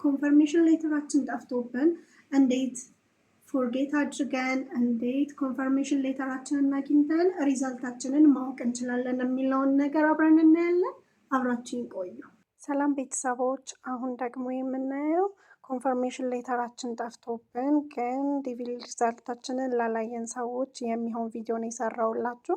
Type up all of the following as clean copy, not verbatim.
Confirmation letter ኣችን ጠፍቶብን እንዴት forget አድርገን እንዴት confirmation letter ኣችንን አግኝተን result ኣችንን ማወቅ እንችላለን የሚለውን ነገር አብረን እናያለን። አብራችን ይቆዩ። ሰላም ቤተሰቦች፣ አሁን ደግሞ የምናየው confirmation letter ኣችን ጠፍቶብን ግን DV result ኣችንን ላላየን ሰዎች የሚሆን ቪዲዮ ነው የሰራሁላችሁ።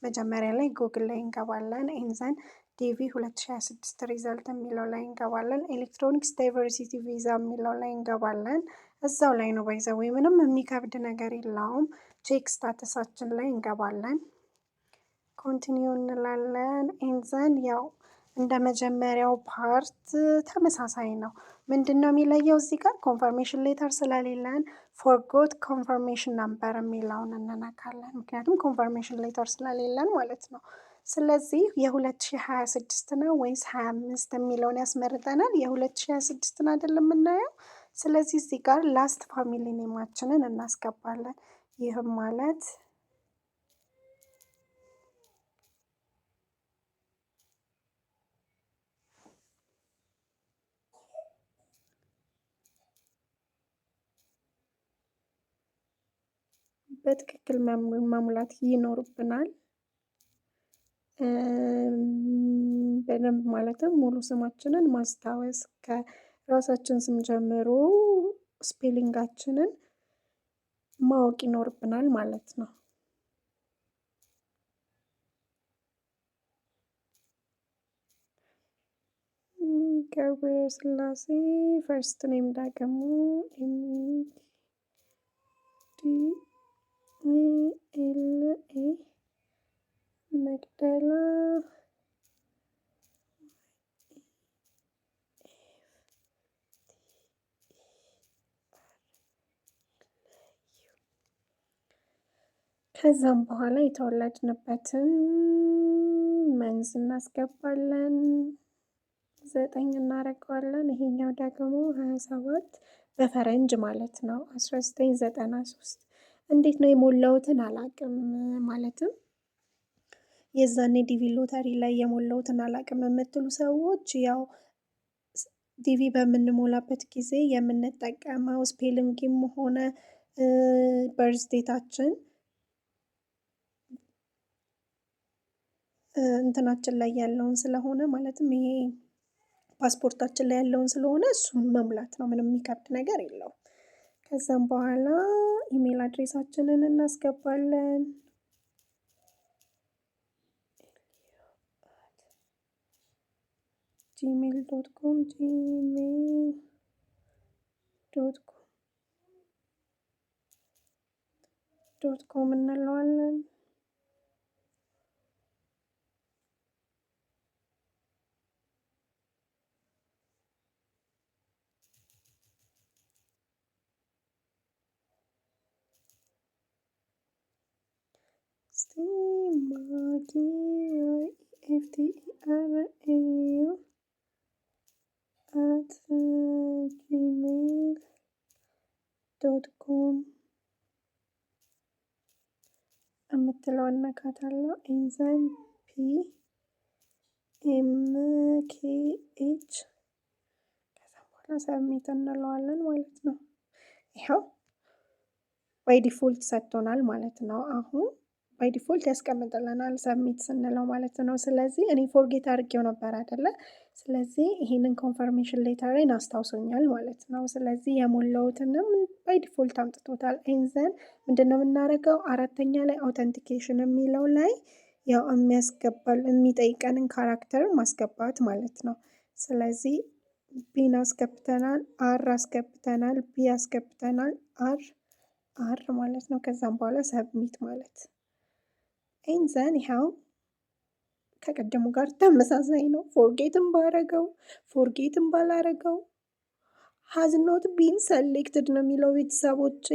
መጀመሪያ ላይ ጉግል ላይ እንገባለን። And then DV 2026 result የሚለው ላይ እንገባለን። Electronics diversity visa የሚለው ላይ እንገባለን። እዛው ላይ ነው by the way፣ ምንም የሚከብድ ነገር የለውም። Check status ኣችን ላይ እንገባለን። Continue እንላለን። And then ያው እንደ መጀመሪያው part ተመሳሳይ ነው። ምንድን ነው የሚለየው? እዚህ ጋር confirmation letter ስለሌለን forgot confirmation number የሚለውን እንነካለን። ምክንያቱም confirmation letter ስለሌለን ማለት ነው። ስለዚህ የ2026 ነው ወይስ 25 የሚለውን ያስመርጠናል። የ2026ን አይደለም የምናየው። ስለዚህ እዚህ ጋር last family name ኣችንን እናስገባለን። ይህም ማለት በትክክል መሙላት ይኖርብናል። በደንብ ማለትም ሙሉ ስማችንን ማስታወስ፣ ከራሳችን ስም ጀምሮ spelling ኣችንን ማወቅ ይኖርብናል ማለት ነው። ገብረ ስላሴ፣ first name ደግሞ M D L A፣ መቅደላ፣ ከዛም በኋላ የተወለድንበትን month እናስገባለን። 9 እናደርገዋለን። ይሄኛው ደግሞ 27 በፈረንጅ ማለት ነው፣ 1993። እንዴት ነው የሞላሁትን አላቅም። ማለትም የዛኔ DV ሎተሪ ላይ የሞላሁትን አላቅም የምትሉ ሰዎች፣ ያው DV በምንሞላበት ጊዜ የምንጠቀመው spelling ም ሆነ birth date ኣችን እንትናችን ላይ ያለውን ስለሆነ፣ ማለትም ይሄ ፓስፖርታችን ላይ ያለውን ስለሆነ እሱን መሙላት ነው። ምንም የሚከብድ ነገር የለውም። ከዛም በኋላ email address ኣችንን እናስገባለን። gmail.com፣ gmail.com.com እንለዋለን። እስቲ ማጊ Y F T R U @gmail.com የምትለውን ነካታለሁ። And then P M K H፣ ከዛ በኋላ submit እንለዋለን ማለት ነው። ይኸው by default ሰጥቶናል ማለት ነው። አሁን by default ያስቀምጥልናል submit ስንለው ማለት ነው። ስለዚህ እኔ forget አድርጌው ነበር አይደለ? ስለዚህ ይህንን confirmation letter ን አስታውሶኛል ማለት ነው። ስለዚህ የሞላሁትንም by default አምጥቶታል። And then ምንድን ነው የምናደርገው? አራተኛ ላይ authentication የሚለው ላይ ያው የሚያስገባል የሚጠይቀንን character ማስገባት ማለት ነው። ስለዚህ B ን አስገብተናል፣ R አስገብተናል፣ B አስገብተናል፣ R R ማለት ነው። ከዛም በኋላ submit ማለት። And then ይኸው ከቀደሙ ጋር ተመሳሳይ ነው። Forget ም ባረገው forget ም ባላረገው has not been selected ነው የሚለው ቤተሰቦቼ።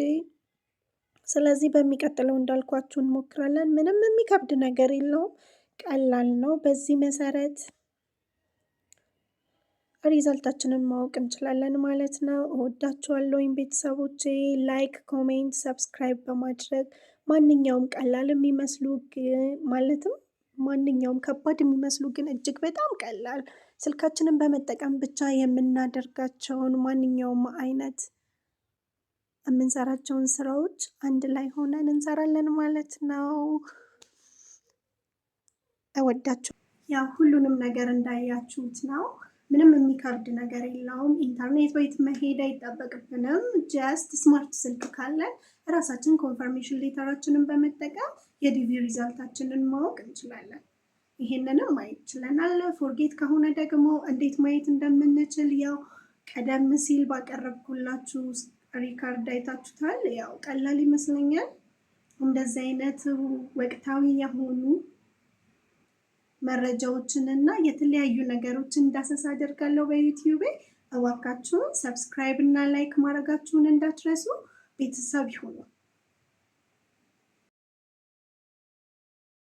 ስለዚህ በሚቀጥለው እንዳልኳችሁ እንሞክራለን። ምንም የሚከብድ ነገር የለውም፣ ቀላል ነው። በዚህ መሰረት result ኣችንን ማወቅ እንችላለን ማለት ነው። እወዳችኋለሁኝ ቤተሰቦቼ። Like፣ comment፣ subscribe በማድረግ ማንኛውም ቀላል የሚመስሉ ግን፣ ማለትም ማንኛውም ከባድ የሚመስሉ ግን እጅግ በጣም ቀላል ስልካችንን በመጠቀም ብቻ የምናደርጋቸውን ማንኛውም አይነት የምንሰራቸውን ስራዎች አንድ ላይ ሆነን እንሰራለን ማለት ነው። እወዳችሁ ያው ሁሉንም ነገር እንዳያችሁት ነው። ምንም የሚከብድ ነገር የለውም። ኢንተርኔት ቤት መሄድ አይጠበቅብንም። Just smart ስልክ ካለን እራሳችን confirmation letter ኣችንን በመጠቀም የ DV result ኣችንን ማወቅ እንችላለን። ይሄንንም ማየት ችለናል። Forget ከሆነ ደግሞ እንዴት ማየት እንደምንችል ያው ቀደም ሲል ባቀረብኩላችሁ record አይታችሁታል። ያው ቀላል ይመስለኛል። እንደዚህ አይነት ወቅታዊ የሆኑ መረጃዎችን እና የተለያዩ ነገሮችን እንዳሰሳ አደርጋለሁ በ YouTube። እባካችሁን subscribe እና like ማድረጋችሁን እንዳትረሱ። ቤተሰብ ይሁኑ።